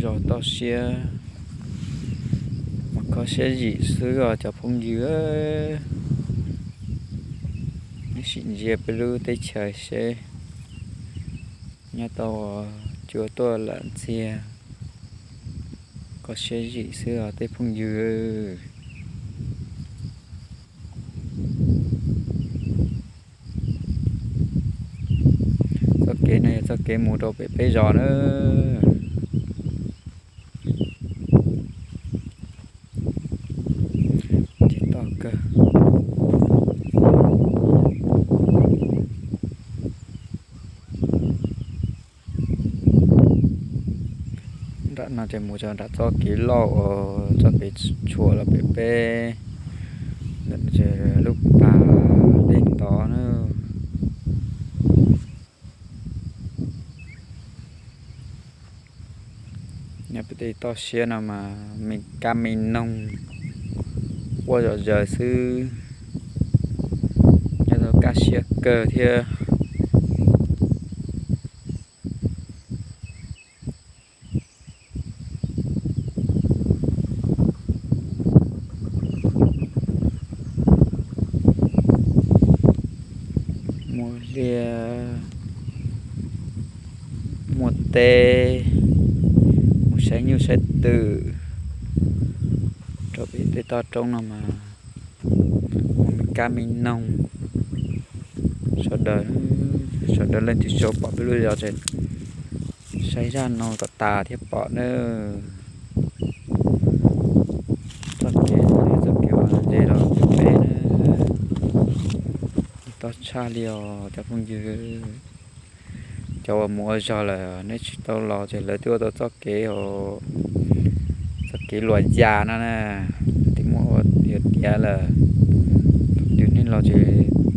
Toj siab mas kho siab zim xwb os cov phooj ywg. Neb sim ntsia peb lub teb chaws seb nyob tau cua tuaj lam ntxiag. Kho siab zim xwb os tej phooj ywg. Txoj kev no yog txoj kev mus rau pem peb zos na. Toj kawg. Nram no ces mus rau nram txoj kev lauj uas txoj kev tshuam los pem peb lub pas dej tod na. Nyob pem tej toj siab no mas me kab me noog quaj zom zaws xwb, nyob tau kaj siab kawg thiab. Muaj liaj muaj teb, mus saib nyuj saib twm rau pem tej toj roob no mas muaj me kab me noog. Sawv daws, sawv daws leej twg tsis pom peb lub zos ces saib zaj no kom tas thiaj pom na. Txoj kev, txoj kev uas ze los pem peb na, toj tshaj li os cov phooj ywg. Cov uas mus ua zog lawm neb tsis tau los ces lawv twb ua tau txoj kev, txoj kev luam yas no na, twb muaj ua yog tiav lawm. Thaum twg nej los ces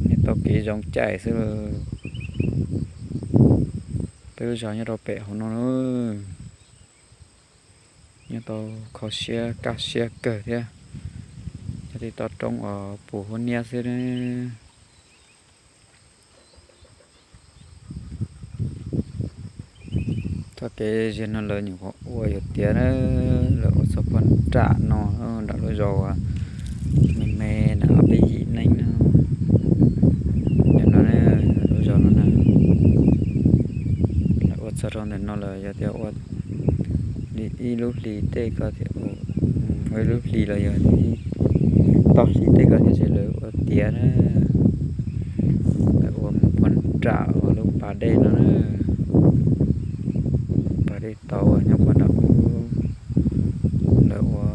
nej tau kev zoo caij xwb. Peb lub zos nyob rau pem hauv no, nyob tau kho siab kaj siab kawg thiab. Nyob tej toj roob uas puv huab niab xwb. Txoj kev ziag no lawv nyuam qhuav ua yog tiav na, lawv ua txog puag nram no, nram lub zos uas me me nram peb yim neej no. Yog no, lub zos no na, lawv ua txog rau ntawm no lawm yog tias ua li ib lub hlis tej ko thiaj, ua ib lub hlis los yog tau hlis tej ko thiaj ces lawv ua tiav na. Lawv ua mus puag nram uas lub pas dej no na, pas dej tod uas nyob puag nram ub, lawv ua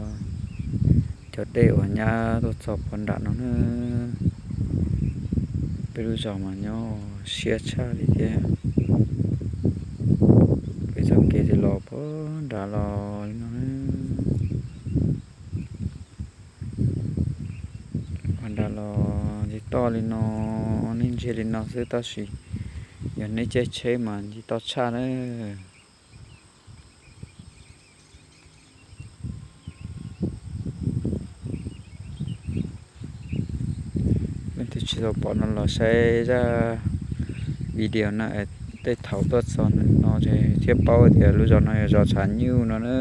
cov dej uas nyab tuaj txog puag nram no na. Peb lub zos mas nyob siab tshaj li thiab. Peb txoj kev ces los puag nram los li no na. Puag nram los nce toj li no, nej ntsia li no xwb tab sis yog nej caij tsheb mas nce toj tshaj na. Leej twg tsis tau pom no los saib zaj video no, tej thaum tuaj txog ntawm no ces thiaj paub tias lub zos no yog zos Tshav Nyuj no na.